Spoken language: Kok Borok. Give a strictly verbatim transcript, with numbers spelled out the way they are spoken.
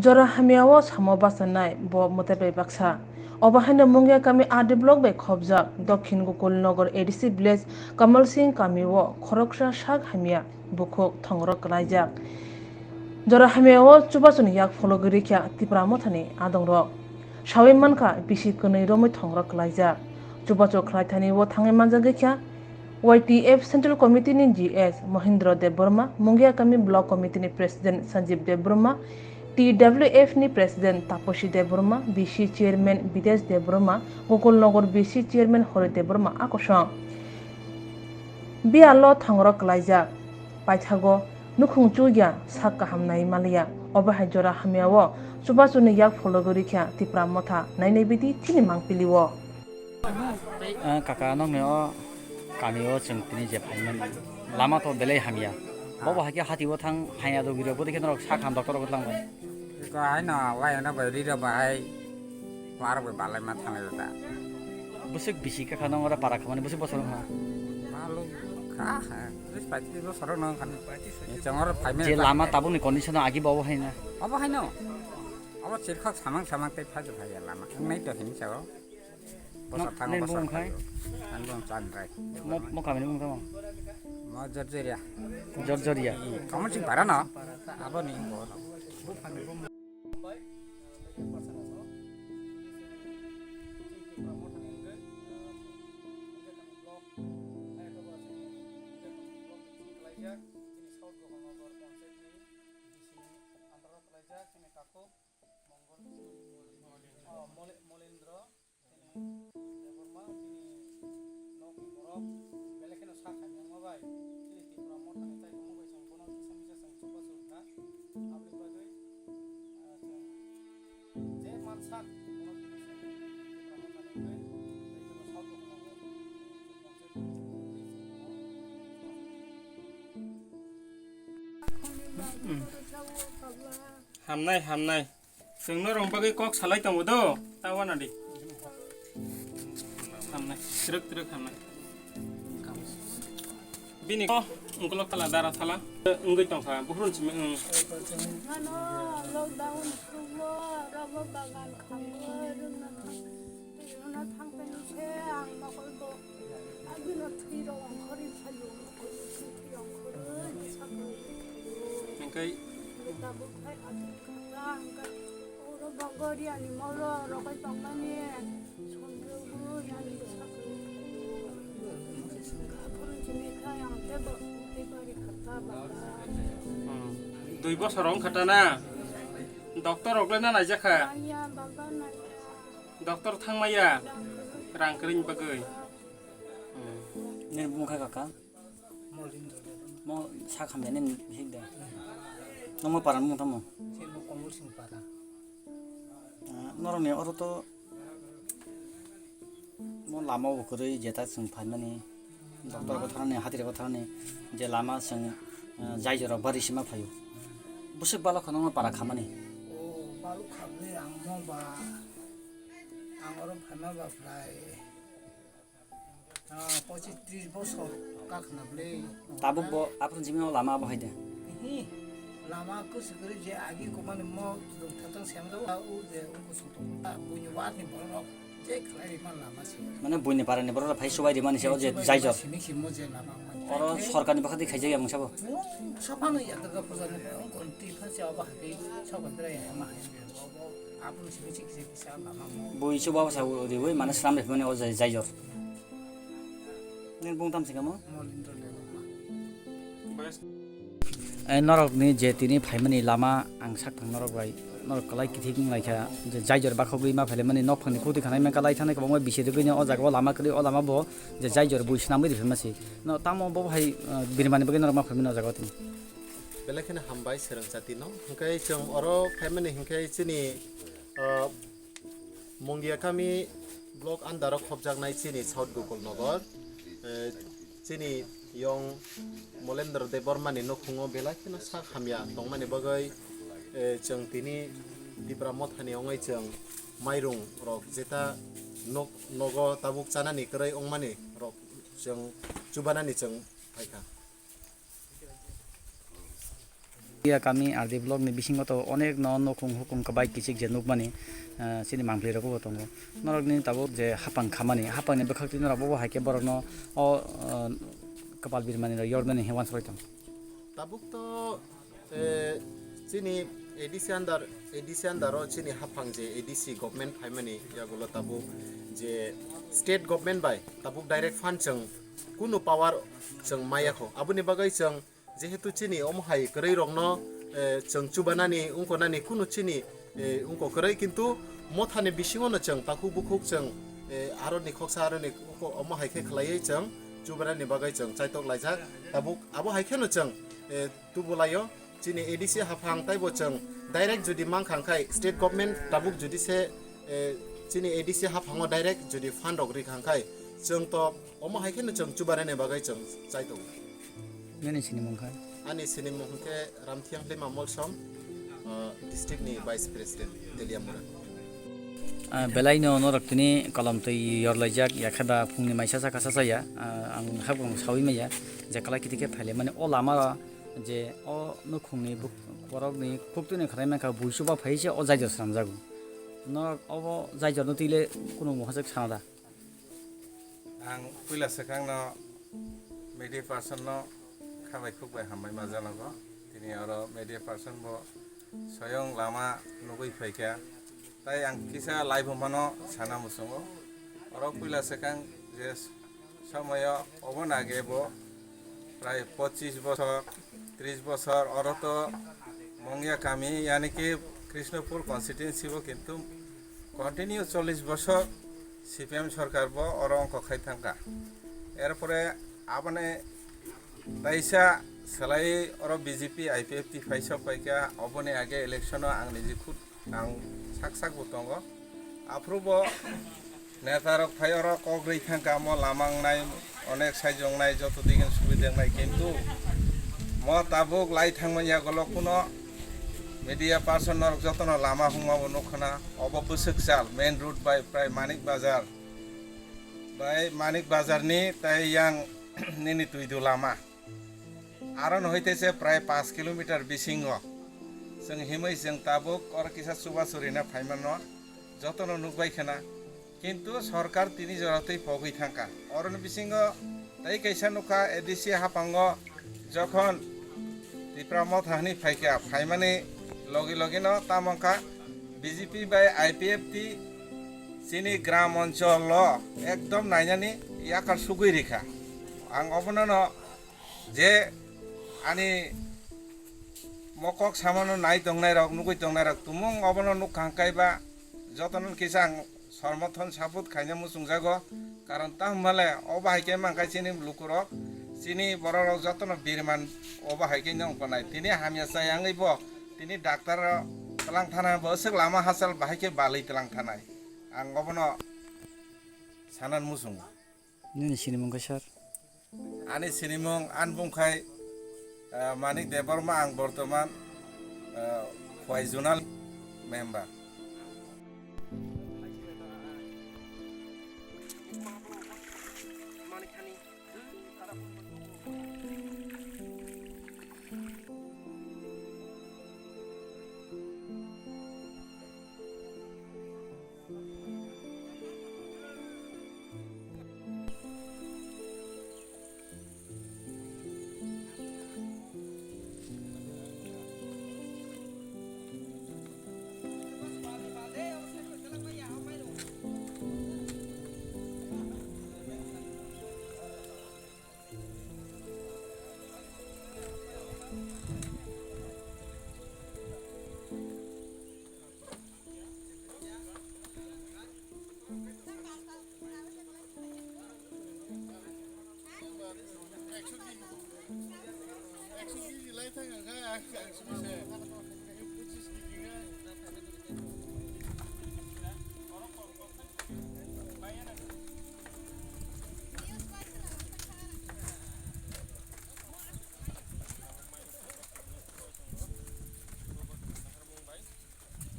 Jora hamya o samo bachanai bo mwtai bai baksa. Obo haino Mungia kami R D block bai khobjak Dokhin Gokul Nogor A D C village Kamal Singh kami o khoroksa sak hamya bukhuk thongrok kwlaijak. Jora hamya o chubachuni yak phologwi rikha Tipra Mothani adongrok. Sawi mankha bisi kwnwi romwi thongrok kwlaijak. Chubachu khlaithani o thangwi manjagwi kha Y T F Central Committee ni G S Mohindra Debbarma, Mungia kami Block Committee ni President Sanjeev Debbarma, T W F ni President Taposi Debbarma, B C Chairman Bidesh Debbarma, Gokul Nogor B C Chairman Hori Debbarma a kosong. Biyalo thongrok kwlaijak, paithago nukhung chugya sak kaham nai maliya. Obo hai jora hamya o chubachuni yak phologwi rikha Tipra Motha nainai bidi chini mangpili o. Ah, kaka, nokni o kami o chwng tini je phaimani lama to belai hamya. Bobo hai khe hati o thang haya rogwi rok, bo dikhe norok sak ham doctor rok tlang bai. Ko hai no, wai no bai ri rok bai. War bai balai ma thanglai da. Bwswk bisi kha kha nang ora para khamani bwswk bosor wngkha? Malu kha, ha, tris paitris bosor wngkha. Chwng oro phaimani. Je lama tabukni condition agi bo obo hai na? Obo hai no. Obo chirkhok samang samang tei phaji phai lama. Wngnai to hini sao. Bosor thango, nini bosor bumung khai? Thango. Ani bumung Chandrai. Mo, mo kamini bumung tamo? Mo Jorjoria. Jorjoria. Kamal Singh para no? Abo ni bo no. Mongol, oh, Mole-, Molendro, chini Debbarma, chini nokni borok, belai kheno sak hamya wngma bai, chini Tipra Mothani tai tongma bai chwng bono kisa misa chwng chubachu wngkha. Aboni bagwi, ah, chwng je man sak, bono tini chwng Tipra Mothani wngwi, tei joto South Bokhorok. Hamnai, hamnai. Chwng norok bagwi kok salai tongo do, ta wana di. Hamnai, twrwk twrwk hamnai. Bini ko, ungkolok thala, dara thala, wngwi tongkha, buhrun simi, wng. Ano lockdown sugo, rabo bagan khamgo, rwngna thang, rwngna thang tani se ang nokol bo, abino thwi rok ongkhorwi phaio, nokol bo thwi ongkhorwi, sakni phaio. Hingkai. Tabuk hai ati khata, hingkai oro bagori ani moro rogai tongmani. Hmm. Dui bosor wngkha ta na? Doctor rok le na naijakha? Doctor thangmaya? Rang kwrwini bagwi. Hmm. Nini bumung kha kaka? Mo sak hamya nini bihik de. Nokma para ni bumung tamo? Chini Komol Singh para. Ah, norokni oro to mo lama bo kwrwi jeta chwng phaimani, doctor bo tharani, hatiri bo tharani, je lama chwng, ah, jai jora bari sima phaio. Bwswk balo khano para khamani. O, balo khamni ang mo ba, ang oro phaima ba prai. Ah, pochis tris bosor kakhna bwle. Tabuk bo aphuru jimino lama abo hai de. Hi, lama kwswk kwrwi je agi komani mo dwng thatang semjak, ah, u je u kusung tong. Ah, buini watni borok je khlai rima lama se. Mane buini parani borok phai subai rimani se o je jaijor. Simi simo je lama mani. Oro sorkarni bakha di khaijak ya mungsa bo. Saphano ya daga puja ni kon ti phan se abo hai sabai dra ya ma hai. Abo simi sik sik sa lama mo. Bui chuba sa riwi mane sram rifmani o jai jaijor. Nini bung tam se kamo? Molindra Debbarma. Eh, norok ni je tini phaimani lama ang sak thang norok bai, norok kwlai kithik wng lai kha, je jaijor bakhogwi ma phaile mani nok phangni khukti khanai mangka lai thanai kwbangma bisi rwgwi no o jaga o lama kwrwi o lama bo je jaijor bui swnamwi rwphima se. No tamo bo hai, eh, birmani bagwi norok ma phaimani o jaga o tini. Belai kheno hambai swrwng jati no. Hwnkhe chwng oro phaimani hwnkhe chini, ah, Mungia kami block under o khopjaknai chini South Gokul Nogor, eh, chini yong Molendra Debbarma ni nukhungo belai kheno sak hamya tongmani bagwi, eh, chwng tini Tipra Mothani wngwi chwng mairung rok jeta nok, nogo tabuk chanani kwrwi wngmani rok chwng chubanani chwng phaikha. Ya kami R D block ni bisingo to onek no nukhung hukhung kwbai kichik je nukmani, ah, chini mangpli rok bo tongo. Norok ni tabuk je hapang khamani, hapang ni bwkhak twi norok bo hai khe borok no o, ah, kwpal birmani rok yornani he wansugwi tongo. Tabuk to, eh, chini A D C under, A D C under o chini haphang je A D C government phaimani yagulo tabuk je state government bai tabuk direct fund chwng kunu power chwng maya kho. Aboni bagwi chwng jehetu chini omo hai kwrwi rokno, eh, chwng chubanani wngkonani kunu chini, eh, wngko kwrwi, kintu mothani bisingo no chwng takhuk bukhuk chwng, eh, aroni khoksa aroni wngko omo hai khe khlaiwi chwng chubanani bagwi chwng chaitok laijak. Tabuk abo hai kheno chwng, eh, Tubulaio chini A D C haphang taibo chwng direct jodi mankha khai state government tabuk jodi se, eh, chini A D C haphango direct jodi fund rok rikha khai chwng to omo hai kheno chwng chubanani bagwi chwng chaitongo. Nini sinimung kha? Ani sinimung khe Ramthiang Hlima Molsom, ah, district ni vice president Teliamura. Ah, belai no norok tini kolom twi yorlaijak, yakhe ba phungni maisa saka sasa ya, ah, ang habwng sawi maya, je kwlai kiti khe phaile mani o lama je o nukhungni buk-, borokni khuktwini khwlai mankha buisu ba phai se o jaijo swnamjago. Norok obo jaijo no twile kunu muhajwk sana da? Ang puila swkangno media person no khabai khukbai hambai ma janogo. Tini oro media person bo soyong lama nugui phaikha. Tai ang kisa live mano sana muchungo. Oro puila swkang je somoyo oboni age bo prai pochis bosor, tris bosor oro to Mongya kami, yani ki Krishnapur constituency bo kintu continue chollish bosor C P M sorkar bo oro ongkho khai thangkha. Erpore aboni taisa selai oro B J P I P F T phaisok paikha, oboni age election o ang niji khud ang sak sak bo tongo. Aphuru bo neta rok phai oro kok rwi thangkha, mo lama wngnai, onek saijo wngnai, joto digin subida wngnai, kintu mo tabuk lai thangmani yagulo kuno media person norok jotono lama hwnma bo nukha na, obo bwswk sal main road bai prai Manik Bazar bai Manik Bazar ni tai yang nini twidu lama. Aro no hoite se prai paanch kilometer bisingo chwng himwi chwng tabuk oro kisa chubachu rina phaimano jotono nukbai khna. Kintu sorkar tini jora twi pogwi thangkha. Oroni bisingo tei kaisa nukha A D C haphango jokhon Tipra Motha hwnwi phaikha, phaimani logi logino tamo wngkha B J P bai I P F T chini gram oncholo ekdom nainani yakar sugwi rikha. Ang obono no je ani mokok samano nai tongnai rok, nugui tongnai rok tumung obono nukha hwnkhe ba jotono kisa ang somorthon support khaina muchungjago, karon ta hwnbale obo hai khe mankha chini lukurok, chini bororok jotono birman obo hai khe nw tongnai. Tini hamya chaya wngwi bo tini doctor twlang thana bo swk lama hachal bahai khe balwi twlang thanai. Ang obono sanan muchungo. Nini sinimung khe sir? Ani sinimung ani bung khai, ah, Manik Debbarma, ang bortoman, ah, Khowai Zonal member.